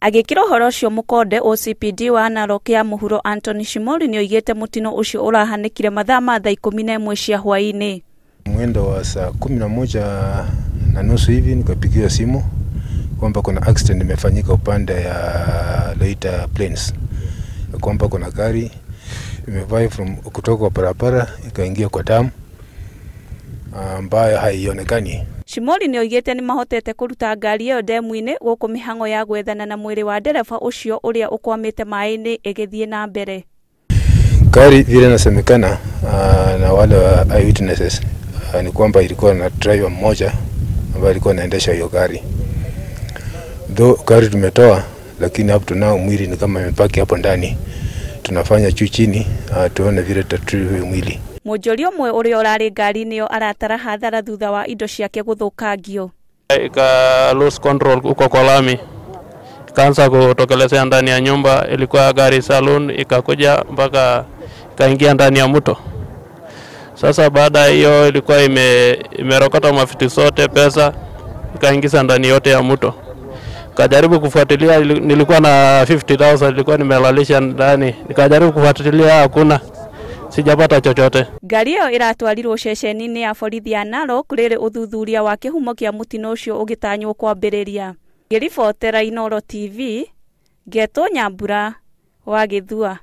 Agĩkĩra ũhoro ũcio mũkonde, OCPD wa Narok ya mũhuro Anthony Shimoli nĩoigĩte mũtino ũcio ũrahanĩkire mathaa ma thaa 11 cia hwaĩ-inĩ. Mwendo wa saa 11:30 hivi nikapigiwa simu kwamba kuna accident imefanyika upande ya Loita Plains, kwamba kuna gari imevai from kutoka kwa barabara ikaingia kwa damu ambayo haionekani. Shimoli nĩoigĩte nĩmahotete kũruta ngari ĩyo ndemu-inĩ gũkũ mĩhang'o ya gwethana na mwĩrĩ wa ndereba ũcio ũrĩa ũkwamĩte maĩ-inĩ ĩgĩthiĩ na mbere. Gari vile inasemekana na wale wa eyewitnesses ni kwamba ilikuwa na driver mmoja ambaye alikuwa anaendesha hiyo gari. Though gari tumetoa, lakini up to now mwili ni kama imebaki hapo ndani. Tunafanya juu chini tuone vile tutatreat huyo mwili. Mũnjũri ũmwe ũrĩa ũrarĩ ngari-inĩ ĩyo aratara hathara thutha wa indo ciake gũthũkangio. Ika lose control huko kwa lami, ikaanza kutokelezea ndani ya nyumba. Ilikuwa gari saloon, ikakuja mpaka ikaingia ndani ya mto. Sasa baada hiyo ilikuwa imerokota mafiti zote, pesa ikaingiza ndani yote ya mto. Nikajaribu kufuatilia, nilikuwa na 50,000 nilikuwa nimelalisha ndani. Nikajaribu kufuatilia, hakuna, sijapata chochote. Ngari ĩyo ĩratwarirwo ceceni-inĩ ya borithi ya Narok rĩrĩ ũthuthuria wa kĩhumo kĩa mũtino ũcio ũgĩtanywo kwambĩrĩria. Ngĩribotera Inooro TV, Ngetwo Nyambura wa Gĩthua.